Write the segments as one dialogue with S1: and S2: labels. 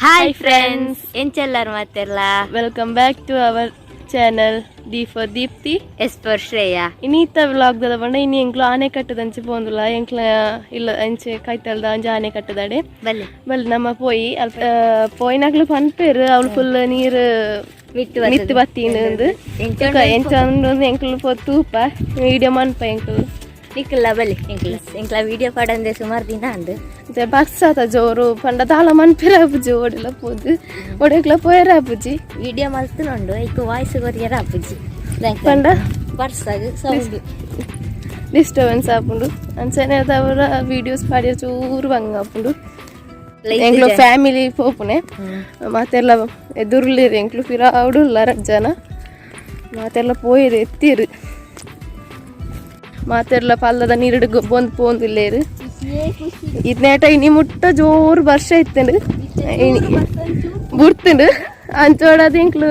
S1: Hi friends, ಎಂಚೆಲ್ಲಾರು ಮಾತೆರ್ಲ?
S2: Welcome back to our channel, D for Deepti,
S1: S for Shreya.
S2: ಇನ್ನೀತ vlog ದದ ಬಂಡ ಇನಿ ಎಂಕ್ಲು ಆನೆ ಕಟ್ಟದಂಚೆ ಪೋಂದುಲ. ಎಂಕ್ಲ ಇಲ್ಲ ಅಂಚೆ ಕೈತಲ್ದ ಅಂಚೆ ಆನೆ ಕಟ್ಟದಾಡೆ.
S1: ಬಲ್ಲೆ.
S2: ಬಲ್ ನಮ್ಮ ಪೋಯಿ ಅಲ್ಪ ಪೋಯಿನಾಗ್ಲು ಪನ್ಪೇರು ಅವಳು ಫುಲ್ ನೀರು
S1: ಮಿತ್ತು.
S2: ಮಿತ್ತು ಬತ್ತೀನಿ
S1: ಎಂಚ?
S2: ಎಂಚ ಎಂಕ್ಲು ಪೋ ತೂಪ ವಿಡಿಯೋ ಮನ್ಪ ಎಂಕ್ಲು.
S1: ನಿಕ್ಕಲ್ಲ ಬಲ್ಲಿ, ಎಂಕ್ಲ ಎಂಕ್ಲ ವಿಡಿಯೋ ಪಾಡಂದೆ ಸುಮಾರು ದಿನ ಅಂದು.
S2: ಮತ್ತೆ ಬರ್ಸಾತ ಜೋರು ಪಂಡ ದಾಲ ಮನ್ಪೇರ ಆಪುಜಿ. ಓಡೆಲ್ಲ ಪೋದು ಒಡೆಕ್ಲ ಪೋಯರ ಆಪುಜಿ.
S1: ವಿಡಿಯೋ ಮಲ್ತುಂಡು, ಐಕ್ ವಾಯ್ಸ್ ಕೊರಿಯರ ಅಪ್ಪುಜಿ.
S2: ಪಂಡ
S1: ಬರ್ಸಾಗ ಸೌಂಡ್
S2: ಡಿಸ್ಟರ್ಬೆನ್ಸ್ ಆಪುಂಡು. ಅಂಚನೆ ಅವರ ವೀಡಿಯೋಸ್ ಪಾಡಿಯ ಚೂರು ಬಂಗ ಆಪುಂಡು. ಎಂಕ್ಲು ಫ್ಯಾಮಿಲಿ ಪೋಪುನೆ ಮಾತೆಲ್ಲ ಎದುರ್ಲಿರು. ಎಂಕ್ಲು ಪಿರಾವುಡುಲ್ಲ ರಡ್ಡ್ ಜನ. ಮಾತೆಲ್ಲ ಪೋಯಿರು ಎತ್ತೀರು. ಮಾತೆಲ್ಲ ಪಲ್ಲದ ನೀರುಡು ಗೊಬ್ಬೊಂದು ಪೋಂದುಲ್ಲೇರು. ಇದ್ನೇಟ ಇನಿ ಮುಟ್ಟ ಜೋರು ವರ್ಷ ಇತ್ತಂಡು, ಇನಿ ಬುಡ್ತುಂಡು. ಅಂಚೋಡದು ಎಂಕ್ಲು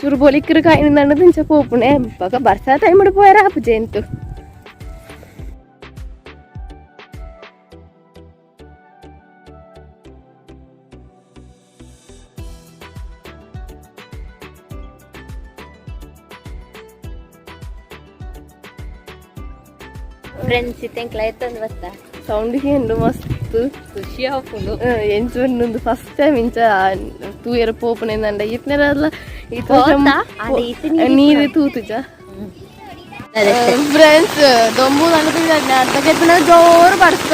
S2: ಚೂರು ಬೊಲಿಕ್ರು ಕಾಯಿನ ಇಂಚ ಪೋಪುನೆ. ಬೊಕ ಬರ್ಸ ಟೈಮ್ ಪೋಯರ ಆಪುಜೆ ಎಂತು.
S1: ಫ್ರೆಂಡ್ಸ್, ಇತ್ತೆಂಕ್ಲ ಎತ್ತೊಂದು ಬತ್ತಾ.
S2: ಸೌಂಡ್ ಉಂಡು ಮಸ್ತ್.
S1: ಖುಷಿ ಆಪುಂಡು.
S2: ಎಂಚ ಒಂದು ಫಸ್ಟ್ ಟೈಮ್ ಇಂಚ ತೂಯರ ಪೋಪುನೆ ನಂಡ ಇತ್ನೆರಲ್ಲ.
S1: ಪೋತಾ? ಆಂಡ ಇತ್ತೆ ನೀರು.
S2: ನೀರು ತೂತುಜ ಫ್ರೆಂಡ್ಸ್. ದೊಂಬು ನನ್ನ ಜೋರು ಬರ್ಸ.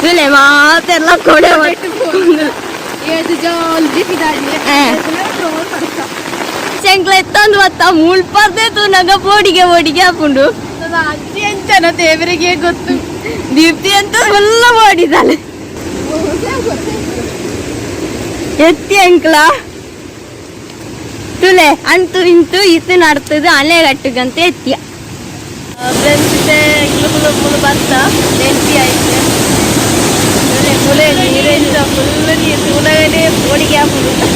S1: ತುಲೆ ಮಾತೆಲ್ಲ ಕೊಡೆ.
S2: ಏದು ಜಲ್ದಿ ಪಿದಾಡ್ಲಿ. ಜೋರು ಬರ್ಸ.
S1: ಎಂಕ್ಲ ಎತ್ತೊಂದು ಬತ್ತಾ ಮುಳ್ಪರ್ದೆ ತೂನಗ ಬೋಡಿಗೆ ಬೋಡಿಗೆ ಆಪುಂಡು.
S2: ನನ್ನ ಅಜ್ಜಿ ಎಂಚನ ದೇವರಿಗೆ ಗೊತ್ತು.
S1: ದೀಪ್ತಿ ಅಂತ ಫುಲ್ ಮಾಡಿದ್ದಾಳೆ. ಎತ್ತಿ ಅಂಕ್ಲ ತುಲೆ ಅಂತು ಇಂತು ಇತ್ತು ನಡ್ತದ ಅಲೆ ಕಟ್ಟುಗಂತ ಎತ್ತಿಯ.
S2: ಫ್ರೆಂಡ್ಸ್, ಇತ್ತೆ ಎಂಕ್ಲು ಫುಲ್ ಬರ್ತ ನೆನ್ಪಿ ಆಯ್ತು. ಫುಲ್ ನೀರೆಂಚ, ಫುಲ್ ನೀರು ತೂನಗನೇ ಬೋಡಿಗೆ ಆಪುಂಡು.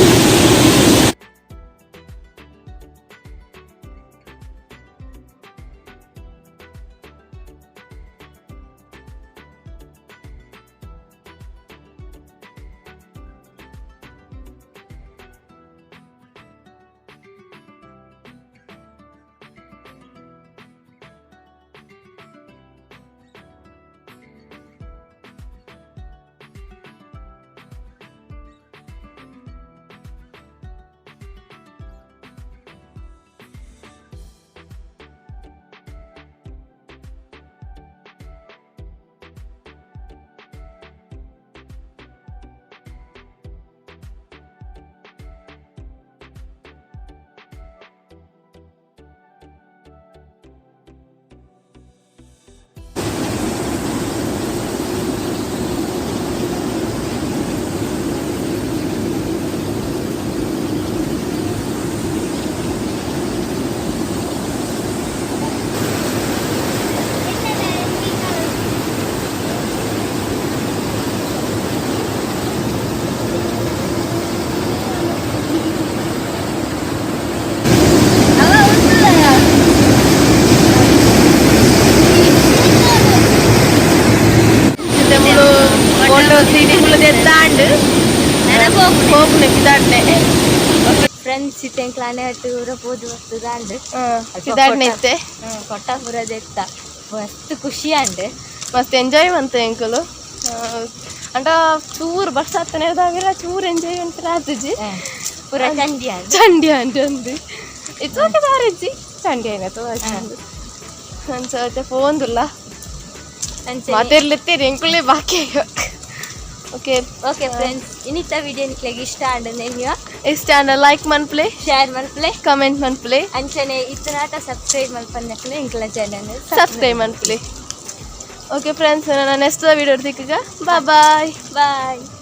S2: ಫೋಟೋ ಸೀಡಿ ಫುಲ್ ದೆತ್ತಾಂಡ್ ಪೋಪುನೆ ಪಿದಾಡ್ನೆ.
S1: ಫ್ರೆಂಡ್ಸ್, ಇತ್ತೆಂಕ್ಲ ಅನೆ ಊರ ಪೋದು ಬರ್ತದಾಂಡ್.
S2: ಪಿದಾಡ್ನೆ ಇತ್ತೆ.
S1: ಕೊಟ್ಟಾಪುರ ದೆತ್ತ ಮಸ್ತ್ ಖುಷಿ ಅಂಡ್.
S2: ಮಸ್ತ್ ಎಂಜಾಯ್ ಮಂತ ಎಂಕುಲು. ಅಂಡ ಚೂರು ಬರ್ಸಾತನೆ ದಾವಿರ ಚೂರು ಎಂಜಾಯ್ ಅಂತ ಆತುಜಿ.
S1: ಪೂರ ಚಂಡಿ ಅಂಡ್.
S2: ಚಂಡಿ ಅಂಡ್ ಅಂದು it's okay ದಾರಿಜ್ಜಿ, ಚಂಡಿ ಆಯ್ತು ಅಂದು. ಅಂಚ ಫೋನ್ದುಲ್ಲ. ಮಾತೆರ್ಲೆತ್ತೀರಿ, ಎಂಕುಲೇ ಬಾಕಿ. ಓಕೆ.
S1: ಓಕೆ ಫ್ರೆಂಡ್ಸ್, ಇನ್ನಿತ್ತ ವಿಡಿಯೋ ನಿಕ್ಲೆಗ್ ಇಷ್ಟ ಅಂಡ್ ನೆನ್ಯ.
S2: ಇಷ್ಟ ಅಂಡ ಲೈಕ್ ಮನ್ಪ್ಲೆ.
S1: ಶೇರ್ ಮಲ್ಪ್ಲೆ.
S2: ಕಮೆಂಟ್ ಮನ್ಪ್ಲೆ.
S1: ಅಂಚನೆ ಇತ್ತನಾಟ ಸಬ್ಸ್ಕ್ರೈಬ್ ಮಲ್ಪನ್ನಕ್ಲೆ ಎಂಕ್ಲ ಚಾನಲ್
S2: ಸಬ್ಸ್ಕ್ರೈಬ್ ಮನ್ಪ್ಲೆ. ಓಕೆ ಫ್ರೆಂಡ್ಸ್, ನಾನು ನೆಕ್ಸ್ಟ್ ವಿಡಿಯೋ ತಿಕ್ಕಗ. ಬಾಯ್.
S1: ಬಾಯ್.